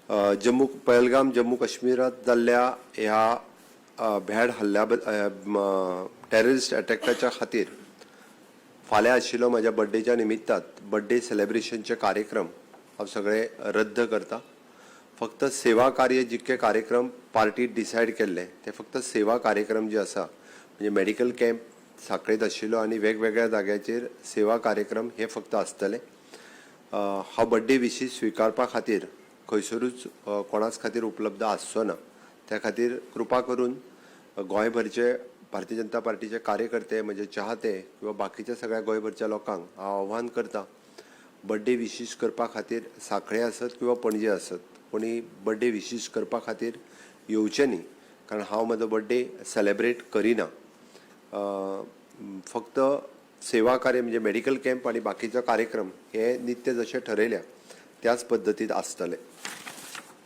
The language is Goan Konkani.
जम्मू पहलगाम, जम्मू काश्मीरात जाल्ल्या ह्या भॅड हल्ल्या, टेररिस्ट अटॅकाच्या खातीर फाल्यां आशिल्लो म्हज्या बड्डेच्या निमित्तात बड्डे सेलेब्रेशनचे कार्यक्रम हांव सगळे रद्द करता. फक्त सेवा कार्य जितके कार्यक्रम पार्टीत डिसायड केल्ले ते फक्त सेवा कार्यक्रम जे आसा, म्हणजे मेडिकल कॅम्प साखळेंत आशिल्लो आनी वेगवेगळ्या जाग्याचेर सेवा कार्यक्रम हे फक्त आसतले. हांव बड्डे विशीस स्विकारपा खातीर खंयसरूच कोणाच खातीर उपलब्ध आसचो ना. त्या खातीर कृपा करून गोंयभरचे भारतीय जनता पार्टीचे कार्यकर्ते, म्हजे चाहते किंवा बाकीच्या सगळ्या गोंयभरच्या लोकांक हांव आव्हान करता, बड्डे विशीस करपा खातीर साखळे आसत किंवा पणजे आसत, कोणी बड्डे विशीस करपा खातीर येवचे न्ही, कारण हांव म्हजो बड्डे सेलेब्रेट करिना. फक्त सेवा कार्य म्हणजे मेडिकल कॅम्प आनी बाकीचो कार्यक्रम हे नित्य जशे ठरयल्या त्याच पद्दतीत आसतले.